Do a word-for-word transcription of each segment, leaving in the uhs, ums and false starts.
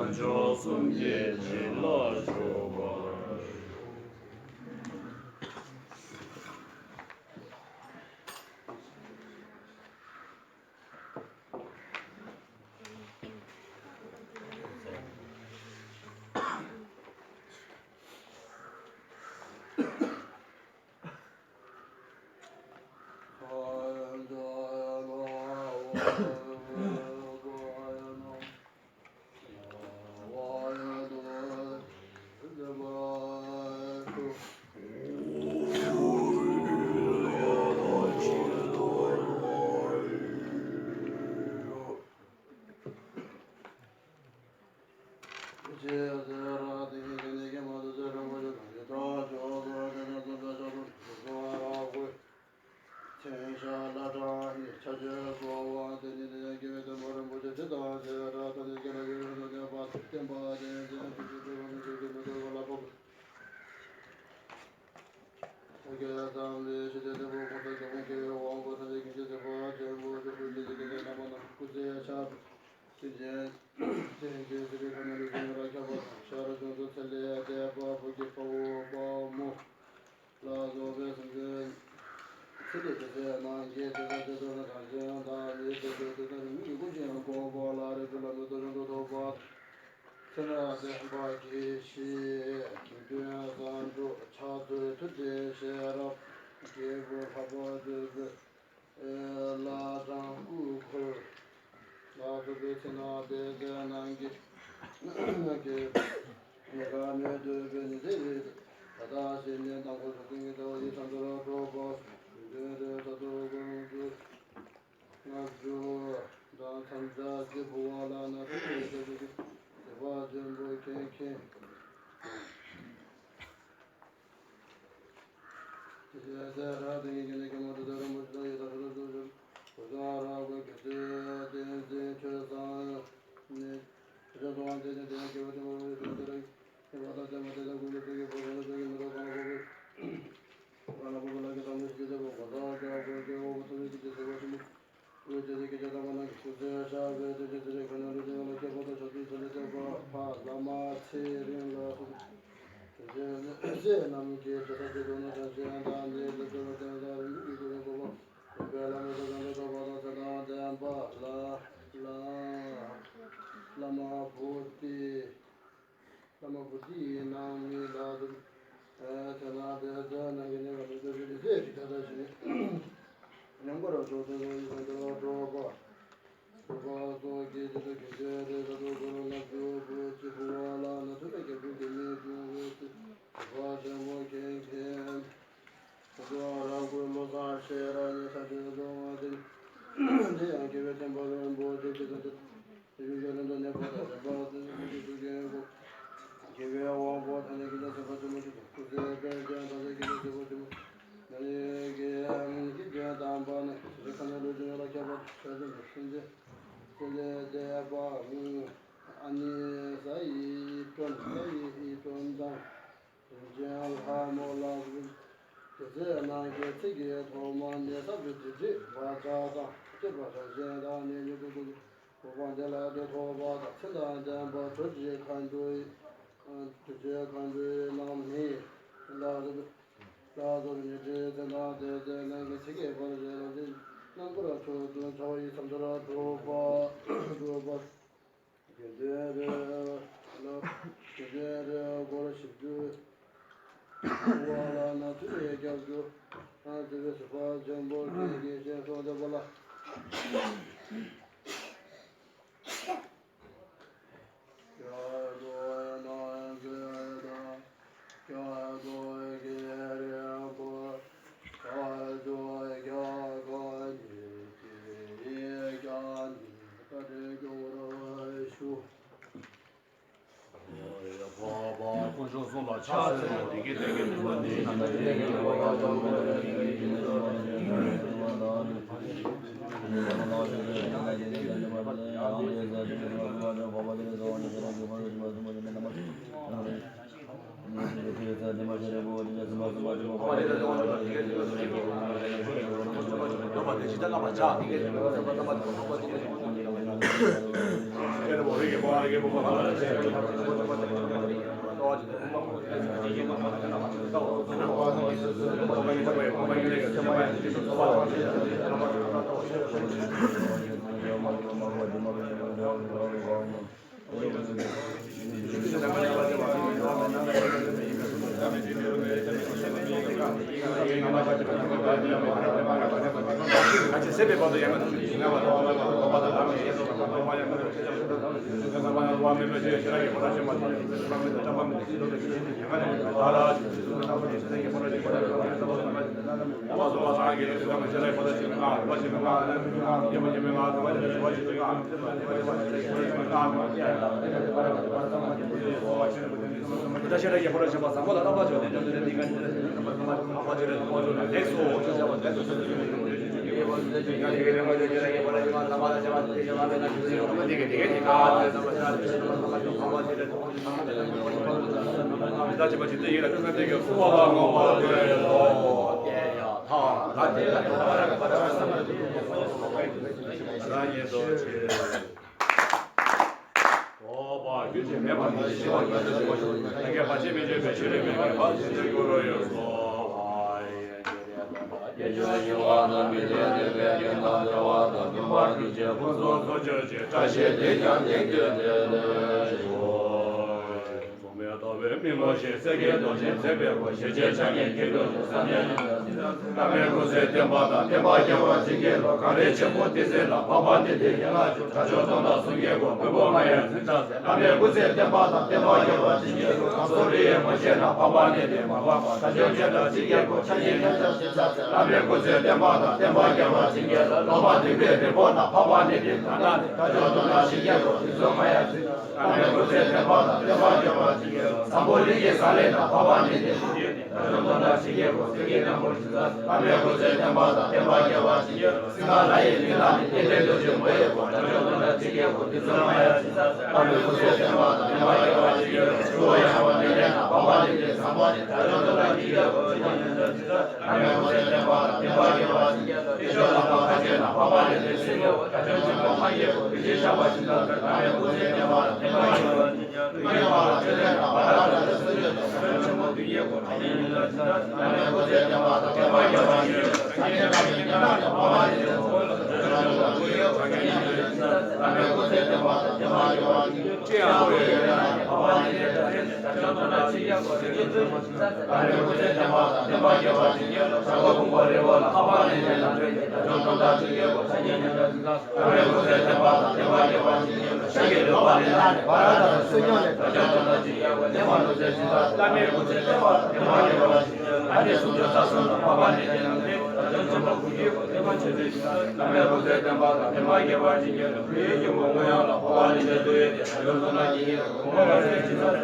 མཆོག་གསུམ་གྱི་བྱིན་རླབས་ཞུགས་པར། བླ་མ་བོ་དྷི། བླ་མ་བོ་དྷི་ཡི་ནང་མི་ལ་དུ། ཨེ་དེ་ན་དེ་དེ་ན་གི་ནི་ག་དུ་དེ་དེ་དེ་དེ་དེ་དེ་ཞིག་ཉམས་པར་འགྲོ་དེ་དེ་ཡི་དེ་དེ་གྲོགས་པ། གྲོགས་པ་སོགས་ཀྱི་དེ་དེ་གི་དེ་དེ་དེ་དེ་ན་དུ་བུ་ཅི་བུ་བ་ལ་ན་དུ་ན་གི་བུ་གི་མི་བུ་བུ་ཅི་བུ་བ་ཆེན་པོ་མཁན་མཁན། དེ་དེ་རང་གུ་མོ་ས་ཤེས་ར་ནི་ས་དེ་དེ་དེ་བ་དེ་དེ་ཡང་གི་བའི་བསྟན་པ་རིན་པོ་ཆེ་དེ་དེ་དེ། དེ་བཞིན་གཤེགས་ལྷུན་གྲུབ་གནས་པ་དང་ལྡན་པ་དེ་ཚོ་གི་ཚུལ་གྱིས་དགོངས། དགེ་བའི་དབང་པོ་ཐ་སྙད་ཀྱི་ལ་སོགས་པ་ཆེན་པོ་ཆེ་དང་སྐུ་ཚེ་དཔལ་ཅན་དང་ཚེ་གི་ལ་སོགས་པ་ཆེན་པོ་ནམ་ཡིན་གྱི་ཡང་གི་རྒྱན་དམ་པ་ནི་རི་ཁ་ནས་ལུས་ཅན་ལ་ཁྱབ་པ་ཆ་ཆེན་དུ་སེམས་ཅན་སེམས་ཅན་བདེ་བ་ཨ་ནི་ས་ཡི་སྒྲོན་ས་ཡི་སྒྲོན་དང་། རིན་ཆེན་ལྷ་མོ་ལ་སོགས་པའི་དེ་ཚེ་ནང་གི་ཚིག་གི་ཐོག་མ་ནས་ས་བཅུ་དེ་བྲིས་པ་ཆ་དང་བཅས་པ་རང་གཞན་དང་ནི་ཉོན་དུ་ཀུན་གྱི་གོ་འཕང་དེ་ལ་དེ་ཐོབ་པ་དང་ཚེ་དང་ལྡན་པ་གྲུབ་ཀྱི་མཁའ་འགྲོའི་གྲུབ་ཀྱི་མཁའ་འགྲོའི་ནང་མི་ལ་སོགས་པའི་ལ་སོགས་པའི་ཉེར་སྤྱོད་ཚེ་དང་དེ་ཚེ་ནང་གི་ཚིག་གི་བར་གཞན་ལ་འདི་རྣམ་དཀར་ཕྱོགས་བཅུ་འཆར་བ་ཡི་མཚམས་སྦྱོར་གྲུབ་པ་གྲུབ་པ། དགེ་འདུན་རེ་ལ་དགེ་འདུན་རེ་སྒོར་བཞི་བཅུ་བ་ལ་ན་ཐུ་རེ་རྒྱབ་རྒྱུ་ཨ་ཙི་བེ་སུ་པ་ཇམ་པོ་གི་གི་ཞེས་སོགས་འདེབས་པ་ལ། མེ་ཏོག་པའི་མི་ངོ་ཤེས་སེང་གེ་རྡོ་རྗེ་མཛད་པའི་སྒོ་ཞེས་བྱ་ཆ་ངེས་ཀྱི་ལུགས་སུ་བསམ་ཡས་ནི་བླ་མའི་སྐུ་ཚེ་བརྟན་པ་དང་བསྟན་པ་རྒྱས་པར་བྱིན་གྱིས་རློབས། གངས་རི་ཆེན་པོ་ཏི་སེ་ལ་འཕགས་པ་ནི་ཏེ་ཡན་ལག་བཅུ་དགྲ་བཅོམ་སྟོང་དང་གསུམ་གྱི་སྒོ་མགོན་པོ་རྔ་ཡབ་ཚེ་བཀྲ་ཟེར། བླ་མའི་སྐུ་ཚེ་བརྟན་པ་དང་བསྟན་པ་རྒྱས་པར་བྱིན་གྱིས་རློབས། ཁམས་གསུམ་རིའི་རྨོ་ཆེན་ན་འཕགས་པ་ནི་ཏེ་མར་པ་དགྲ་བཅོམ་ཆེན་དང་བྱིན་གྱིས་རློབས། ཕྱག་གཉིས་ལྷ་ཕྱག་ཞེས་བྱ་ཟེར། བླ་མའི་སྐུ་ཚེ་བརྟན་པ་དང་བསྟན་པ་རྒྱས་པར་བྱིན་གྱིས་རློབས། ལོག་པར་སྡིག་པའི་རི་བོ་ན་འཕགས་པ་ནི་ཏེ་དགྲ་ནག་ནི་དགྲ་བཅོམ་སྟོང་དང་བྱིན་གྱིས་རློབས། དེ་ཚུལ་རྔ་ཡབ་ཚེ། བླ་མའི་སྐུ་ཚེ་བརྟན་པ་དང་བསྟན་པ་རྒྱས་པར་བྱིན་གྱིས་རློབས། འཛམ་བུ་གླིང་གི་ས་ལེ་ན་འཕགས་པ་ནི་ཏེ་དགྲ་བཅོམ་སྟོང་དང་བྱིན་གྱིས་རློབས། སེང་གེ་སྣམ་བུ་ཞེས་བྱ་ཟེར། བླ་མའི་སྐུ་ཚེ་བརྟན་པ་དང་བསྟན་པ་རྒྱས་པར་བྱིན་གྱིས་རློབས། སིང་ག་ལ་ཡི་གླིང་ན་ནི་ཏེ་ཏེ་རྡོ་རྗེ་མོ་ཡི་སྒོ་དགྲ་བཅོམ་སྟོང་དང་བྱིན་གྱིས་རློབས། དེ་ཚུལ་རྔ་ཡབ་ཚེ། བླ་མའི་སྐུ་ཚེ་བརྟན་པ་དང་བསྟན་པ་རྒྱས་པར་བྱིན་གྱིས་རློབས། ཆུ་བོ་ཡ་ཝ་ནི་ལེ་ན་འཕགས་པ་ནི་ཏེ་ཟམ་པ་ནི་དགྲ་བཅོམ་སྟོང་དང་བྱིན་གྱིས་རློབས། བླ་མའི་སྐུ་ཚེ་བརྟན་པ་དང་བསྟན་པ་རྒྱས་པར་བྱིན་གྱིས་རློབས། ཏེ་ཤོ་ལ་པ་ཁ་ཆེ་ན་འཕགས་པ་ནི་ཏེ་སྲིད་མོ་དགྲ་བཅོམ་ཆེན་པོ་མ་རྒྱལ་པོ་བི་ཇི་ཤ་བ་ཤིན་ཏ་ཟེར། བླ་མའི་སྐུ་ཚེ་བརྟན་པ་དང་བསྟན་པ་རྒྱས་པར་བྱིན་གྱིས་རློབས། དུས་ཡུན་མ་ལ་ཆོས་ལྡན་དང་བ་ར་ཏ་ཟེར་སྲོལ་ཡོད་དོ། དགྲ་བཅོམ་ཆེན་པོ་དུས་ཡུན་གོ་ཁ་ཉིན་ཡིན་ལ་བྱིན་གྱིས་རློབས། བླ་མའི་སྐུ་ཚེ་བརྟན་པ་དང་བསྟན་པ་རྒྱས་པར་བྱིན་གྱིས་རློབས། ས་གནས་ཁ་ཉིན་ཉི་མ་ནི་འཕགས་པ་ནི་ཏེ་ཟམ་པ་ལ་དགྲ་བཅོམ་ཆེན་པོ་དུས་ཡུན་གོ་ཁ་ཉིན་ཡིན་ལ་བྱིན་གྱིས་རློབས། བླ་མའི་སྐུ་ཚེ་བརྟན་པ་དང་བསྟན་པ་རྒྱས་པར་བྱིན་གྱིས་རློབས། ཅི་ཡང་འཕགས་པའི་ཡུལ་ན་ནི་འཕགས་པ་ནི་ཏེ་དགྲ་བཅོམ་ཆེན་པོ་དུས་ཡུན་གོ་ཁ་ཉིན་ཡིན་ལ་བྱིན་གྱིས་རློབས། བླ་མའི་སྐུ་ཚེ་བརྟན་པ་དང་བསྟན་པ་རྒྱས་པར་བྱིན་གྱིས་རློབས། བྱ་རྒོད་ཕུང་པོ་རི་བོ་ལ་འཕགས་པ་ནི་ཏེ་ལམ་འབྲས་ཀྱི་དགྲ་བཅོམ་སྟོང་དང་བྱིན་གྱིས་རློབས། ཁ་ཉིན་ཡིན་ལ་བྱིན་གྱིས་རློབས། བླ་མའི་སྐུ་ཚེ་བརྟན་པ་དང་བསྟན་པ་རྒྱས་པར་བྱིན་གྱིས་རློབས། ཤཱཀྱའི་ལུས་པ་ལས་ལངས་ནས་བ་ར་ཏ་ཟེར་སྲོལ་རྙིང་ལས་དགྲ་བཅོམ་སྟོང་དང་བྱིན་གྱིས་རློབས། བླ་མའི་སྐུ་ཚེ་བརྟན་པ་དང་བསྟན་པ་རྒྱས་པར་བྱིན་གྱིས་རློབས། ཨ་ཏི་སུམ་ཅུ་རྩ་གསུམ་ལ་འཕགས་པ་ནི་ཏེ་ལམ་འབྲས་དགྲ་བཅོམ་ཆེན་པོ་དགུ་བཅུའི་སྒོ་བསྟན་པ་ཆེ་ཚུལ་བྱིན་གྱིས་རློབས། བླ་མའི་སྐུ་ཚེ་བརྟན་པ་དང་བསྟན་པ་རྒྱས་པར་བྱིན་གྱིས་རློབས། བོད་ཡུལ་གྱི་མོ་སྔོན་ཡང་ལ་འཕགས་པ་ནི་ཏེ་ཏུ་ཡོད་དེ་དགྲ་བཅོམ་སྟོང་དང་བྱིན་གྱིས་རློབས།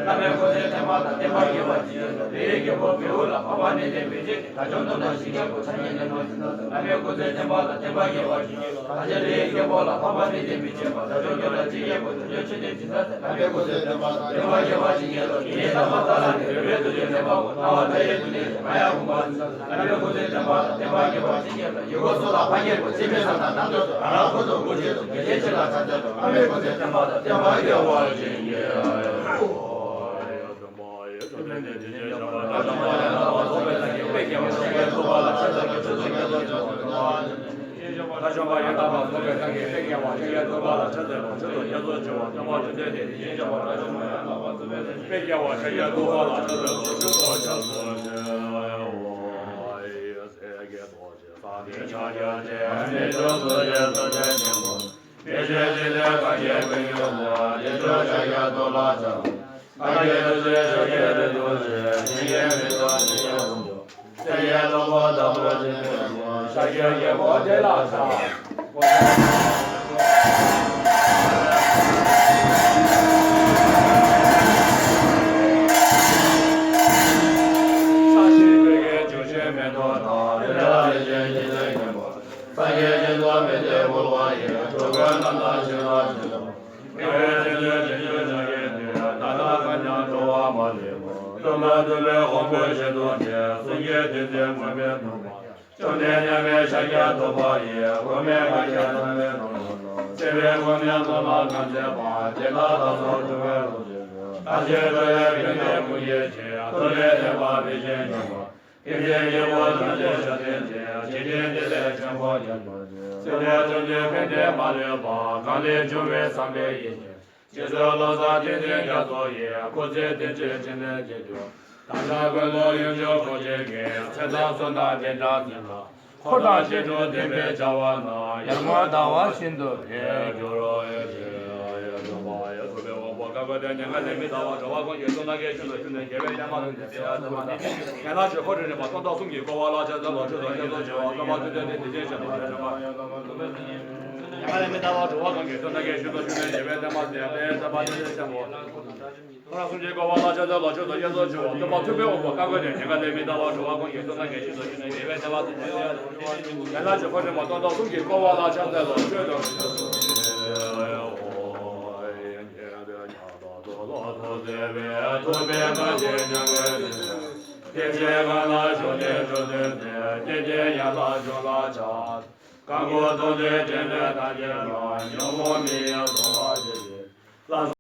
བླ་མའི་སྐུ་ཚེ་བརྟན་པ་དང་བསྟན་པ་རྒྱས་པར་བྱིན་གྱིས་རློབས། བོད་ཡུལ་གྱི་བོ་བེའུ་ལ་འཕགས་པ་ནི་ཏེ་མི་བྱེད་དེ་དགྲ་བཅོམ་སྟོང་དང་བྱིན་གྱིས་རློབས། ཁ་ཉིན་ཡིན་ལ་བྱིན་གྱིས་རློབས། བླ་མའི་སྐུ་ཚེ་བརྟན་པ་དང་བསྟན་པ་རྒྱས་པར་བྱིན་གྱིས་རློབས། གངས་ཅན་རིའི་རྒྱལ་པོ་ལ་འཕགས་པ་ནི་ཏེ་མི་བྱེད་པ་དགྲ་བཅོམ་སྟོང་དང་བྱིན་གྱིས་རློབས། དུས་ཡུན་ཆོས་ལྡན་བྱིན་ཟེར། བླ་མའི་སྐུ་ཚེ་བརྟན་པ་དང་བསྟན་པ་རྒྱས་པར་བྱིན་གྱིས་རློབས། ཉི་མའི་ཟླ་བ་ས་ལ་ནི་རོལ་པའི་རྡོ་རྗེ་ལེགས་པར་བསྒོམ། སྣང་བ་མཐའ་ཡས་ཀུན་ནས་མ་ཡལ་འོད་དཔག་ཚུལ་བྱིན་གྱིས་རློབས། བླ་མའི་སྐུ་ཚེ་བརྟན་པ་དང་བསྟན་པ་རྒྱས་པར་བྱིན་གྱིས་རློབས། ཡི་གེ་སོགས་ལ་ཕ་རྒྱལ་པོ་སྤྱན་མི་བཟང་དང་རྣམ་ཐོས་ཐོབ། རང་རང་འཁོར་དུ་སྒོ་འབྱེད་དོ། དགེ་ལྡན་ཆོས་ལ་ཕྱག་འཚལ་ལོ། བླ་མའི་སྐུ་ཚེ་བརྟན་པ་དང་བསྟན་པ་རྒྱས་པར་བྱིན་གྱིས་རློབས། སངས་རྒྱས་སྤྱན་སྟོང་མི་ཟད་འཁོར་བ་ཡི། འགྲོ་ཀུན་རྣམ་དག་ཞིང་རལ་ཞིང་དུ། དགེ་བའི་བྱིན་རླབས་ཅི་བྱུང་ཕྱག་གིས་ནི། ད་ལྟ་གང་ཀྱང་འགྲོ་བ་མ་ལུས་པ། སྟོན་པ་ཐུབ་པའི་དབང་པོ་བཞི་སྟོང་ནི། གསུང་གི་ཐུན་རྫས་མུན་པའི་དུ་མ། བཅོམ་ལྡན་མཉམ་མེད་ཤཱཀྱ་ཐུབ་པ་ཡི། དབུ་མའི་བཀའ་རྒྱ་དམ་པའི་ནང་དུ། བྱེ་བའི་སྒོ་ནས་ཐོབ་ལ་གང་མཛད་པ། དེ་དག་བདག་སོགས་སྒྲུབ་པའི་རོ་གཅིག་གྱུར། བདག་གཞན་འགྲོ་བའི་ཕན་བདེ་ཀུན་གྱི་ཕྱིར། ཐུབ་པའི་བསྟན་པ་འཕེལ་ཞིང་རྒྱས་པར། ཀུན་མཁྱེན་དཀྱིལ་འཁོར་ཐམས་ཅད་ཞབས་བརྟན་ཅིང་། འཇིག་རྟེན་འདི་ལས་ཆོས་འཁོར་རྒྱལ་བར་བྱེད། བརྩེ་བའི་བཅོམ་ལྡན་ཕན་བདེ་མ་ལུས་པ། གང་ལས་བྱུང་བའི་བསམ་པའི་ཡེ་ཤེས། རྗེ་བཙུན་བློ་བཟང་ཐུབ་བསྟན་རྒྱ་མཚོ་ཡི། སྐུ་ཚེ་བརྟན་ཅིང་འཕྲིན་ལས་རྒྱས་གྱུར། བདག་ཅག་ཀུན་ཏུ་གཡུང་དྲུང་འཁོར་བཅས་ཀྱི། ཚེ་དང་བསོད་ནམས་བདེ་འབྲིང་ཅན་ལ། འཁོར་དང་རྗེས་འགྲོ་བསྟན་པའི་བྱ་བ་རྣམས། ཡར་ངོའི་ཟླ་བ་བཞིན་དུ་འཕེལ་འགྱུར་རོ། ཡ་ཞེས་ཡ་ཡ་འདུག་པ། ཡ་ཐུབ་པའི་དབང་པོ་བཀའ་བསྒོ་ལྡན། ཉེན་ཁ་ལས་མི་འདའ་བར། འགྲོ་བ་ཀུན་གྱི་སྡུག་བསྔལ་ཤིན་ཏུ་ཞི་ནས། རྒྱལ་བའི་བསྟན་པ་དར་ཞིང་རྒྱས་པར་མཛད་པ་ནི། ཡན་ལག་ཆོས་འཁོར་རིམ་པ་སྟོང་ཕྲག་གསུམ་གྱི་བསྐོར་བ་ལ་ཕྱག་འཚལ་ལོ། མཆོད་དོ་བསྐྱེད་རྫོགས་བྱེད་པ། བསྟན་པ་ཐུབ་བསྟན་ཏིང་འཛིན་ཅན། ཉེན་ཁ་ལས་མི་འདའ་བར། འགྲོ་བ་ཀུན་གྱི་སྡུག་བསྔལ་ཤིན་ཏུ་ཞི་ནས། རྒྱལ་བའི་བསྟན་པ་དར་ཞིང་རྒྱས་པར་མཛད་པ་ནི། སྟོང་ཕྲག་གསུམ་གྱི་བསྐོར་བ་ལ་ཕྱག་འཚལ་ལོ། མཆོད་དོ་བསྐྱེད་རྫོགས་བྱེད་པ། སྟོན་པ་ཐུབ་པའི་དབང་པོ་བཀའ་བསྒོ་ལྡན། ཉེན་ཁ་ལས་མི་འདའ་བར། འགྲོ་བ་ཀུན་གྱི་སྡུག་བསྔལ་ཞིན་ཏུ་ཞི་ནས། རྒྱལ་བའི་བསྟན་པ་དར་ཞིང་རྒྱས་པར་མཛད་པ་ནི། ཡན་ལག་ཆོས་འཁོར་རིམ་པ་སྟོང་ཕྲག་གསུམ་གྱི་བསྐོར་བ་ལ་ཕྱག་འཚལ་ལོ། མཆོད་དོ། ཐུབ་པའི་བཀའ་བཞིན་ཉམས་ལེན་མཛད། བདེ་ཆེན་གང་ལ་ཞུགས་ནས་འགྲོ་དོན་མཛད། བདེ་ཆེན་ཡན་ལག་འབྱུང་ལ་ཕྱག། གང་སྐུ་གདུང་འདྲེ་འདྲེན་པའི་བདག་གིས་ལ། ཉོན་མོངས་མི་ཡི་གདུང་བ་འཇིག་ཅིང་། ལྷ།